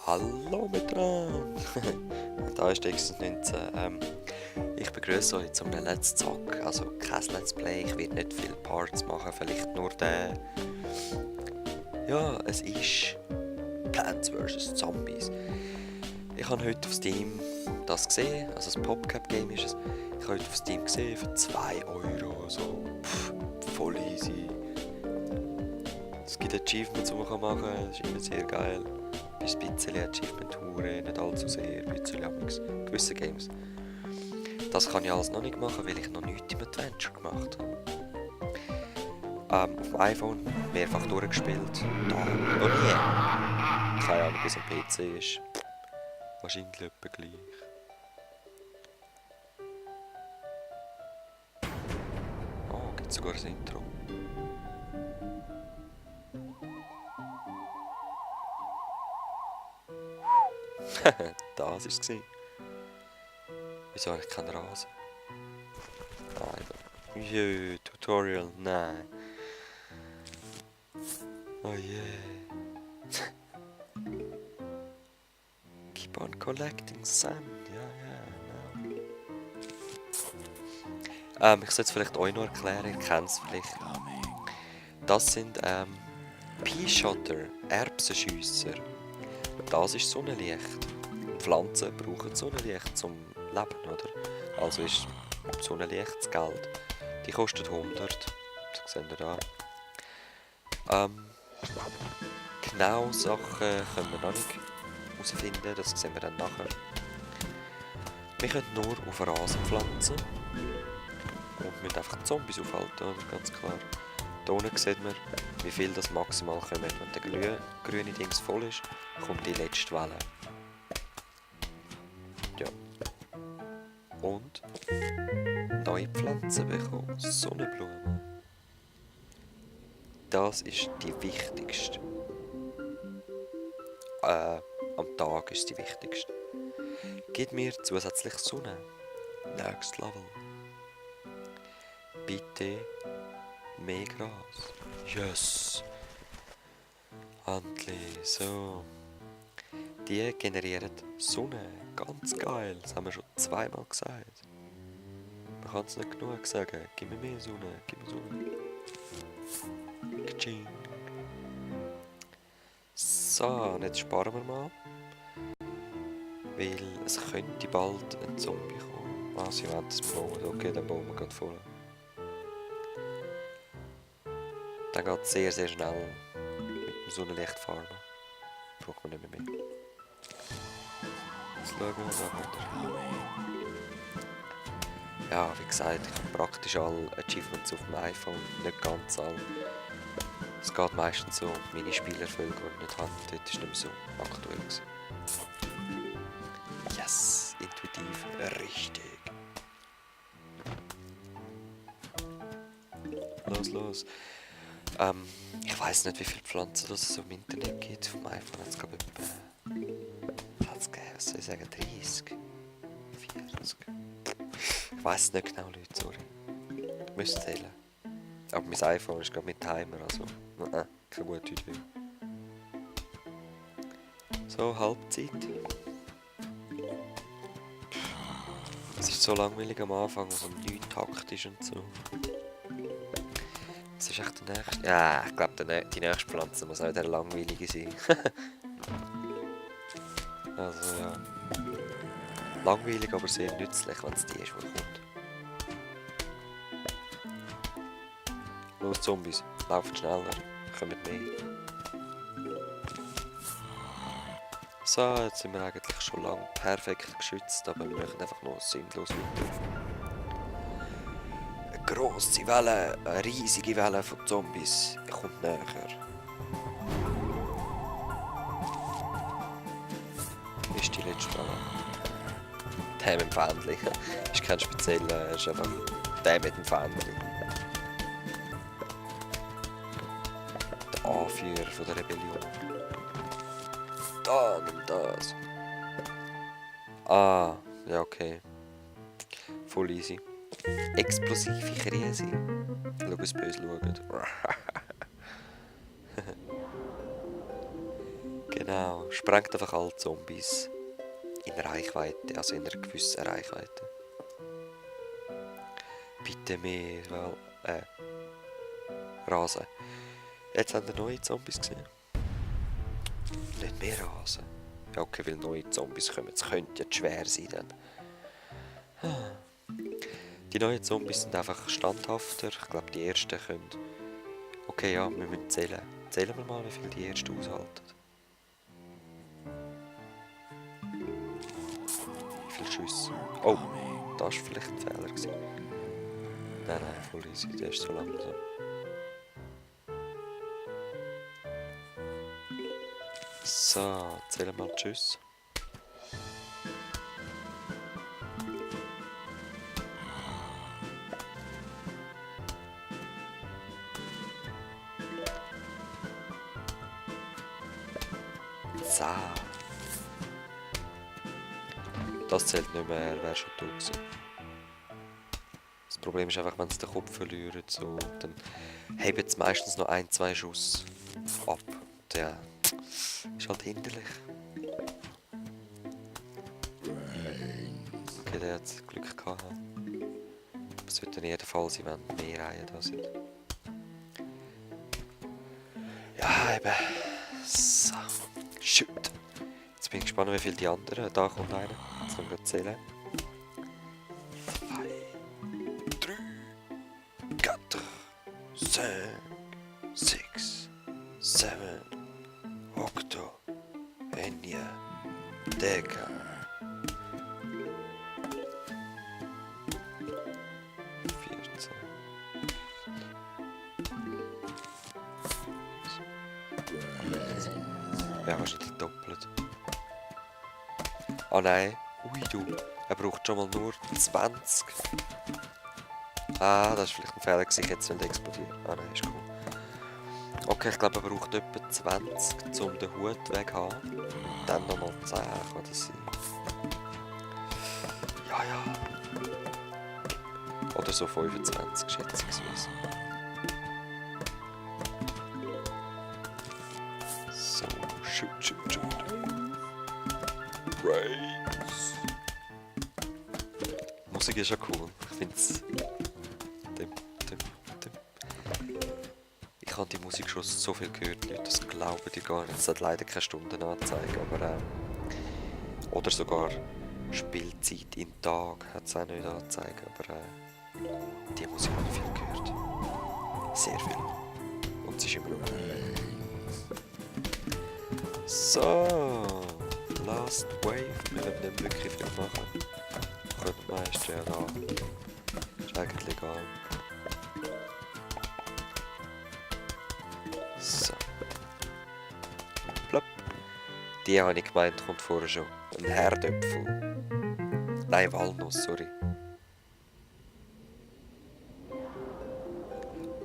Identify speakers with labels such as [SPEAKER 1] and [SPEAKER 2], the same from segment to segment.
[SPEAKER 1] Hallo miteinander! Da ist der X19. Ich begrüße euch zum Let's Talk. Also kein Let's Play, ich werde nicht viele Parts machen, vielleicht nur den. Ja, es ist Plants vs. Zombies. Ich habe heute auf Steam das gesehen, also das PopCap-Game ist es. Ich habe heute auf Steam gesehen für 2 Euro, so voll easy. Es gibt Achievements, die man machen kann, das ist immer sehr geil. Ein bisschen Achievement-Hure, nicht allzu sehr, ein bisschen gewisse Games. Das kann ich alles noch nicht machen, weil ich noch nichts im Adventure gemacht habe. Auf dem iPhone mehrfach durchgespielt, da noch nie. Keine Ahnung, wie es am PC ist. Wahrscheinlich etwa gleich. Oh, gibt sogar ein Intro. Das war es. Wieso habe ich keinen Rasen? Jö, Tutorial, nein. Oh je. Keep on collecting sand, ja. Ich sollte es vielleicht euch noch erklären, ihr kennt es vielleicht. Das sind Pea-Shotter, Erbsenschiesser. Das ist Sonnenlicht. Pflanzen brauchen Sonnenlicht zum Leben, oder? Also ist Sonnenlicht das Geld. Die kostet 100. Das seht ihr da. Genau Sachen können wir noch nicht herausfinden, das sehen wir dann nachher. Wir können nur auf Rasen pflanzen. Und müssen einfach Zombies aufhalten, oder? Ganz klar. Hier unten sieht man, wie viel das maximal kommen. Wenn der grüne Dings voll ist, kommt die letzte Welle. Ja. Und neue Pflanzen bekommen. Sonnenblumen. Das ist die wichtigste. Am Tag ist die wichtigste. Gib mir zusätzlich Sonne. Next Level. Bitte mehr Gras. Yes. Endlich. So. Die generieren Sonne. Ganz geil. Das haben wir schon zweimal gesagt. Man kann es nicht genug sagen. Gib mir mehr Sonne. Gib mir Sonne. Kaching. So, und jetzt sparen wir mal. Weil es könnte bald ein Zombie kommen. Ah, sie wollen das bauen. Okay, dann bauen wir gerade voll. Dann geht es sehr, sehr schnell mit dem Sonnenlicht farmen. Braucht man nicht mehr mit. Jetzt schauen wir mal. Ja, wie gesagt, ich habe praktisch alle Achievements auf dem iPhone, nicht ganz alle. Es geht meistens so um meine Spielerfolge, die ich nicht habe. Dort war nicht mehr so aktuell. Yes, intuitiv richtig. Los. Ich weiss nicht, wie viele Pflanzen es so im Internet gibt. Auf dem iPhone hat es glaube ich was soll ich sagen, 30? 40? Ich weiss es nicht genau, Leute, sorry. Ich müsste zählen. Aber mein iPhone ist gerade mit Timer, also keine gute Idee. So, Halbzeit. Es ist so langweilig am Anfang, so nichts taktisch und so. Was ist echt der nächste? Ja, ich glaube, die nächste Pflanze muss auch der langweilige sein. Also ja. Langweilig, aber sehr nützlich, wenn es die ist, die kommt. Los Zombies, lauft schneller, kommt mehr. So, jetzt sind wir eigentlich schon lange perfekt geschützt, aber wir machen einfach noch sinnlos weiter. Eine grosse Welle, eine riesige Welle von Zombies kommt näher. Ist die letzte Welle. Der mit dem Fähnchen. Ist kein spezieller, ist einfach der mit dem Fähnchen. Der Anführer von der Rebellion. Da, nimm das. Ah, ja okay. Voll easy. Explosive Krise. Schau, was böse schaut. Genau. sprengt einfach alle Zombies in Reichweite, also in einer gewissen Reichweite. Bitte mehr, Rasen. Jetzt haben wir neue Zombies gesehen. Nicht mehr Rasen. Ja, okay, weil neue Zombies kommen. Es könnte ja schwer sein dann. Die neuen Zombies sind einfach standhafter. Ich glaube, die ersten können... Okay, ja, wir müssen zählen. Zählen wir mal, wie viel die ersten aushalten. Wie viele Schüsse? Oh, das war vielleicht ein Fehler gewesen. Nein, voll easy, der ist so langsam. So, zählen wir mal Tschüss. So. Das zählt nicht mehr, er wäre schon tot gewesen. Das Problem ist einfach, wenn sie den Kopf verlieren, so, dann haben sie meistens noch 1-2 Schuss ab. Der ist halt hinderlich. Okay, der hat Glück gehabt. Es wird in jedem Fall sein, wenn mehr Reihen da sind. Ja, eben. So. Shoot. Jetzt bin ich gespannt, wie viele die anderen. Da kommt einer. Jetzt können wir zählen. 2, 3, 4, 5, 6, 7, 8, 9, 10. 14. Ja, wahrscheinlich doppelt. Ah nein. Ui du. Er braucht schon mal nur 20. Ah, das war vielleicht ein Fehler gewesen, jetzt nicht explodieren. Ah nein, ist cool. Okay, ich glaube, er braucht etwa 20, um den Hut wegzuhaben. Und dann nochmal 10 kann das sein. Ja, ja. Oder so 25, schätzungsweise. So, shoot, shoot, shoot. Race. Die Musik ist ja cool. Ich finde es... Ich habe die Musik schon so viel gehört, Leute, das glauben die gar nicht. Es hat leider keine Stundenanzeige, aber oder sogar Spielzeit im Tag hat es auch nicht angezeigt, aber die Musik habe ich viel gehört. Sehr viel. Und sie ist immer noch gut. So, Last Wave. Wir werden nicht wirklich viel machen. Wir können meist ja da. Ist eigentlich egal. So. Plopp. Die habe ich gemeint, kommt vorher schon. Ein Herdöpfel. Nein, Walnuss, sorry.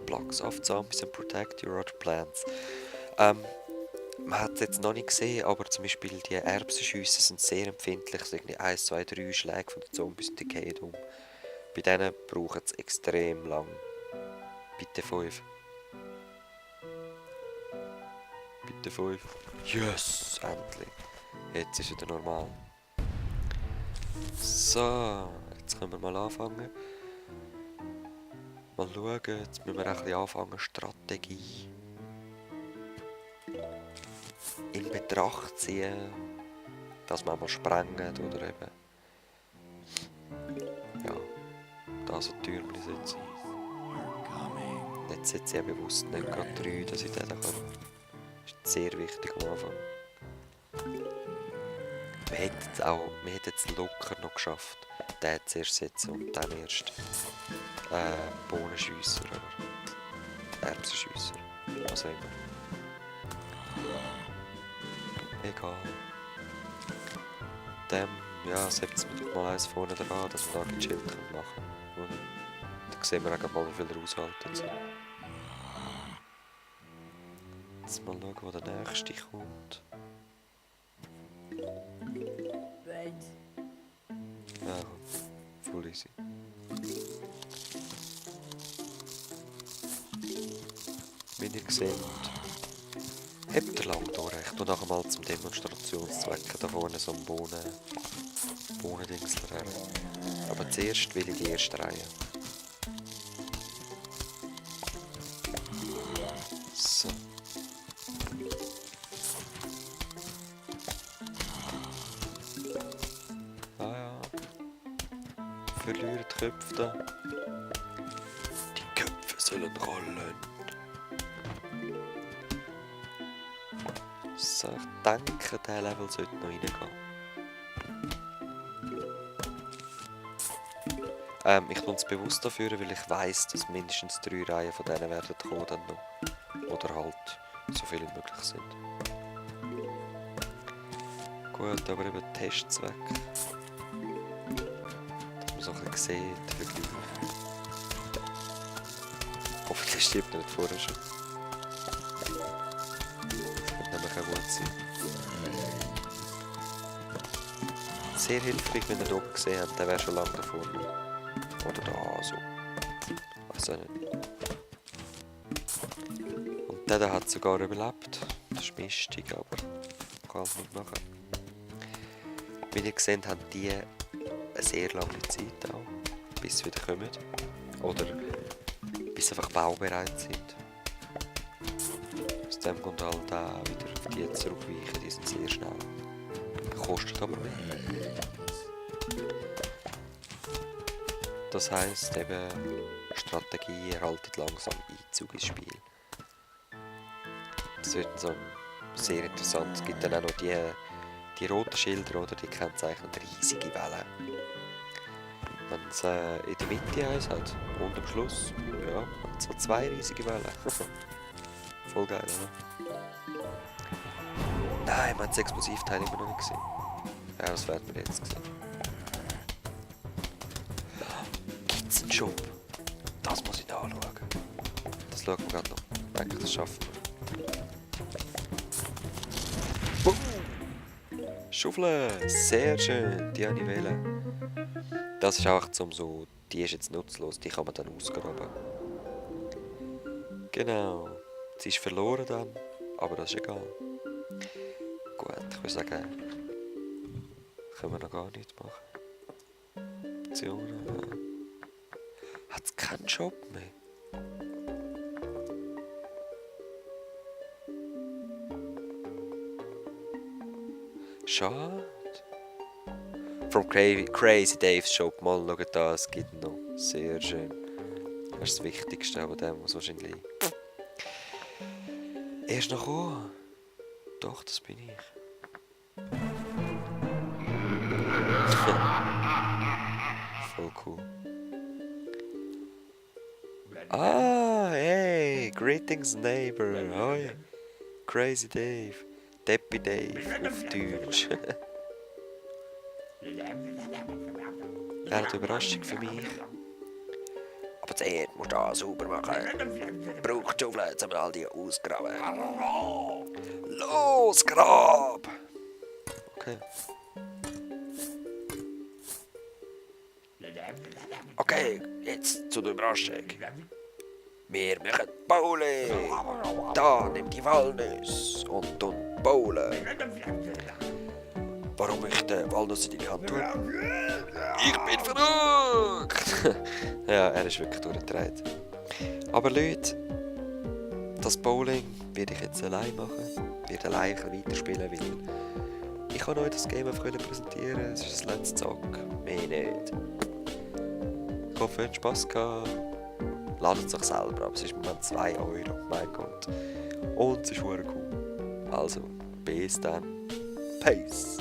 [SPEAKER 1] Blocks off zombies and protect your other plants. Man hat es jetzt noch nicht gesehen, aber zum Beispiel die Erbsenschüsse sind sehr empfindlich. Es sind 1, 2, 3 Schläge von den Zombies und die gehen um. Bei denen braucht es extrem lang. Bitte 5. Bitte 5. Yes! Endlich. Jetzt ist wieder normal. So, jetzt können wir mal anfangen. Mal schauen, jetzt müssen wir ein bisschen anfangen, Strategie in Betracht ziehen, dass man mal sprengt oder eben ja, da so Türme sitzen. Jetzt sitze ich ja bewusst nicht gerade 3, dass ich den kann. Das ist sehr wichtig am Anfang. Wir hätten es locker noch geschafft, den zuerst setzen und dann erst Bohnenschiesser oder Erbsenschiesser, was auch immer. Egal. Dem, ja, setzen wir doch mal eins vorne dran, dass wir da gechillt machen können. Dann sehen wir auch mal, wie viel er aushalten soll. Jetzt mal schauen, wo der nächste kommt. Ja, voll easy. Wie ihr seht, Habt ihr lang durch? Ich tue nachher mal zum Demonstrationszweck da vorne so einen Bohnendingsel her. Aber zuerst will ich die erste Reihe. So. Ah ja. Verlieren die Köpfe da. Die Köpfe sollen rollen. So, ich denke, dieser Level sollte noch reingehen. Ich tue es bewusst dafür, weil ich weiss, dass mindestens 3 Reihen von denen werden kommen dann noch. Oder halt so viele wie möglich sind. Gut, aber eben Tests weg. Dass man so ein bisschen sieht, Vergleich. Hoffentlich stirbt er nicht vorher schon. Das wird nämlich auch gut sein. Sehr hilfreich, wenn ihr hier oben gesehen habt, der wäre schon lange da vorne. Oder da, so. Weiß auch nicht. Und der hat sogar überlebt. Das ist mistig, aber kann es nicht machen. Wie ihr gesehen habt, haben die eine sehr lange Zeit auch, bis sie wieder kommen. Oder bis sie einfach baubereit sind. Aus dem Grund halt auch wieder auf die zurückweichen, die sind sehr schnell. Kostet aber mehr. Das heisst eben, Strategie erhaltet langsam Einzug ins Spiel. Das wird so sehr interessant. Es gibt dann auch noch die roten Schilder, oder die kennzeichnen riesige Wellen. Wenn es in der Mitte eins hat und am Schluss, ja, hat so 2 riesige Wellen. Voll geil, oder? Nein, man hat das Explosivteil immer noch nicht gesehen. Ja, das werden wir jetzt sehen. Gibt's einen Shop? Das muss ich nachschauen. Das schauen wir gerade noch. Ich denke, das schaffen wir. Boom! Schaufel! Sehr schön, die habe ich wählen. Das ist auch zum so, die ist jetzt nutzlos, die kann man dann ausgraben. Genau. Sie ist verloren dann, aber das ist egal. Gut, ich würde sagen, können wir noch gar nichts machen. Optionen. Hat es keinen Shop mehr? Schade. From Crazy Dave's Shop. Mal schauen da, es gibt noch. Sehr schön. Das ist das Wichtigste, aber der muss wahrscheinlich erst noch kommen. Doch, das bin ich. Voll cool. Ah, hey, greetings neighbor. Hoi. Crazy Dave. Deppy Dave auf Deutsch. Er hat eine Überraschung für mich. Aber zuerst musst du da sauber machen. Braucht Schaufel, jetzt haben wir all die ausgraben. Los, grab! Okay. Okay, jetzt zu der Überraschung. Wir machen Bowling. Da, nimm die Walnuss und bowlen. Warum ich den Walnuss in deine Hand tue? Ich bin verrückt! Ja, er ist wirklich durchgedreht. Aber Leute, das Bowling werde ich jetzt allein machen. Ich werde allein weiterspielen, weil ich kann euch das Game einfach präsentieren. Es ist das letzte Zock. Mehr nicht. Ich hoffe, ihr habt Spass gehabt. Ladet es euch selber ab. Es ist im Moment 2 €. Mein Gott. Und es ist verdammt cool. Also, bis dann. Peace.